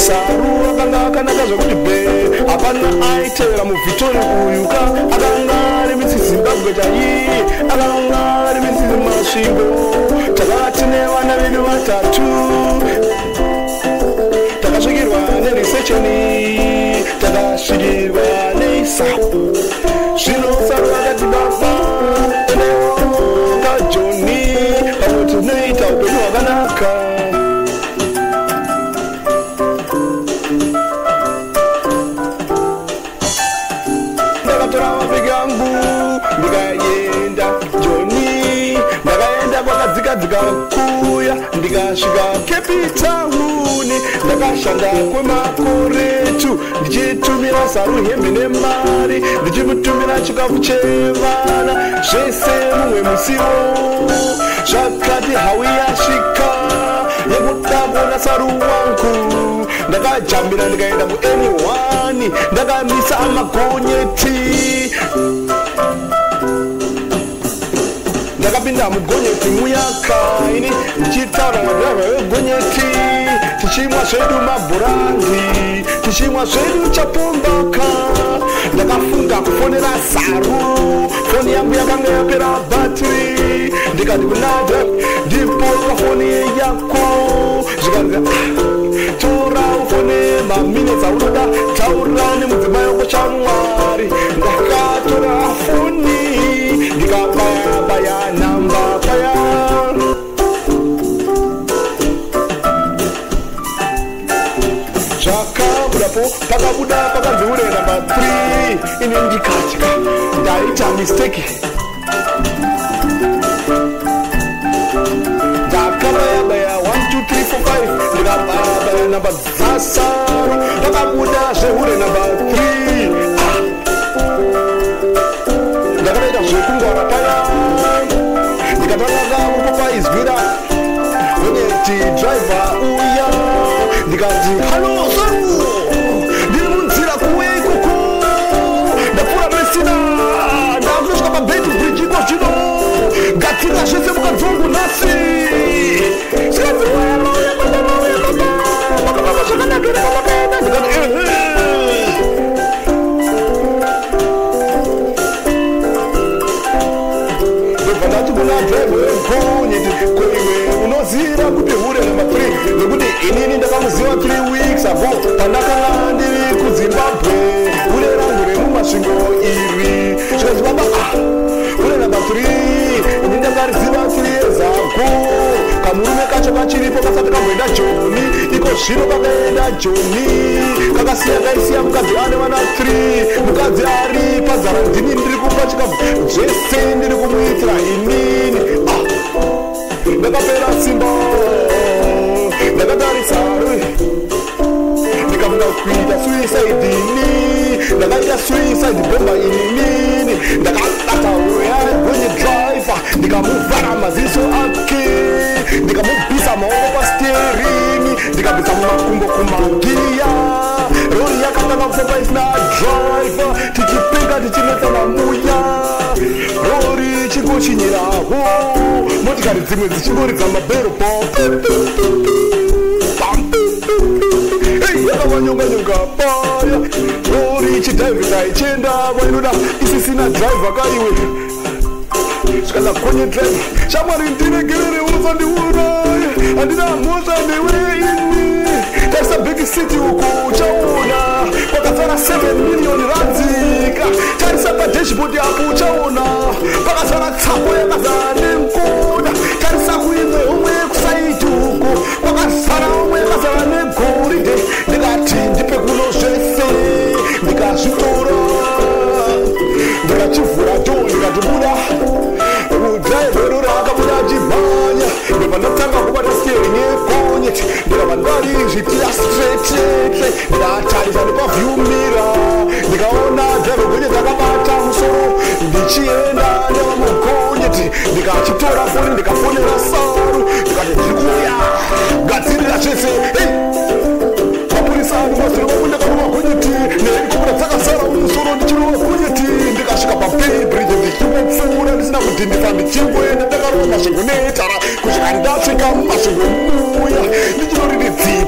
Saru akanga akanaka zvekuti be hapana aitevera muvhitori uyu ka. Akanga ari Mrs Zimbabwe chaiye, akanga ari Mrs Masvingo. Takanga tine vana vedu vatatu. Takasvikirwa nerecession, takasvikirwa neisa. Zvino Saru akati, baba, endewo kaJoni, pamwe tinoita upenyu hwakanaka. Ndakatora mabhegi angu ndikaenda Joni. Ndakaenda kwakadzikadzika kuya, ndikasvika Cape Town. Ndakashanda kwemakore 2 ndichitumira Saru hembe nemari, ndichimutumira chikafu chevana zvese. Mumwe musiwo zvakati hawi yasvika yekuda kuona Saru wangu. Ndakajambira ndikaenda kuN1, ndakamisa amagonyeti. Ndakapinda mugonyeti muyakaini ndichitaura nadhiraivha wegonyeti, tichimwa zvedu mabhurandi, tichimwa zvedu chapumbaka. Ndakafunga kufonera Saru, foni yangu yakanga yapera bhatiri. Ndikati kuna ndipo pafoni yako. Zvikanzi, "Ah, tora ufone maminutes aunoda, taura nemudzimai wako shamwari." Ndakatora foni, ndikabaya namba paya. Zvakabudapo, pakabuda pakanzi hure namba 3. Ini ndikatya, ndaita mistake. Ndakabayabaya 1 2 3 4 5, ndikabayabaya namba dzaSaru, pakabuda zvehure namba 3. Ah! Ndakatoita zvekungwara paya, ndikatanga kupopa izwira gonyeti driver uya. Ndikati, "Hello Saru, ndiri munzira kuuya ikoko. Ndapfuura Mesina, ndakutosvika paBeitbridge iko zvino. Gadzirira zvese mukadzi wangu nhasi." Zvikanzi, "Uya, mauya baba, mauya baba, makafamba zvakanaka here kwamakaenda?" Ndikati, "Ehe." Ndobva ndati kuna driver wegonyeti, "Ko iwe unoziva kuti hure namba 3? Nekuti inini ndakamuziva 3 weeks ago pandakanga ndiri kuZimbabwe, hure rangu remuMasvingo iri." Zvikanzi, "Baba, ah, hure namba 3 ini ndakariziva 3 years ago. Kamurume kacho kachiripo, kasati kamboenda Joni. Iko zvino kakaenda Joni, kakasiya kaisiya mukadzi ane vana 3. Mukadzi ari pazara, ndini ndiri kupa chikafu zvese, ndiri kumuitira inini." Ah, ndakapera simba. Ndakatarisa, ndikafunga kuita suicide. Ini ndakaita suicide bomber inini. Ndakabata gonye driver, ndikamuvhara maziso ake, ndikamubvisa maoko pasteering, ndikabvisa makumbo kumagiya. Rori yakatanga kufamba isina driver, tichipenga, tichinetsana muya. Rori chingoshinyirawo, motikari dzimwe dzichingoridza mabhero po. Yakavanyonga-nyonga paya rori, ichidhaivhisa ichienda kwainoda, isisina driver kaiwe. Zvikanzi, "Gonye driver, shamwari, ndiregerere, usandiuraye, handina mhosva newe ini. Tarisa back seat uku, uchaona kwakazara 7 million randzika. Tarisa padashboard apo, uchaona pakazara tsapo yakazara nengoda. Tarisa kuimwe homwe yekuside uko, kwakazara homwe yakazara negoridhe." Ndikati, "Ndipe kuno zvese." Ndikazvitora, ndikachivhura door, ndikati, "Buda." Dhiraivhero raakabuda achimhanya. Ndobva ndatanga kubata steering yegonyeti, ndikabva ndarizvitira straight. Ndatarisa nepaview mirror, ndikaona dhiraivha gonyeti akabata musoro ndichienda ndava mugonyeti. Ndikachitora foni, ndikafonera Saru, ndikati, "Ndiri kuuya, gadzirira zvese." Hey! Mapurisa mumasoro mangu, ndakarova gonyeti nehelikopta dzakazara mumusoro, ndichirova gonyeti. Ndikasvika paBeitbridge ndichingopfuura ndisina kudhindisa, ndichingoenda ndakarova Masvingo netara kusvika ndasvika muMasvingo muya, ndichinoriri dzipi.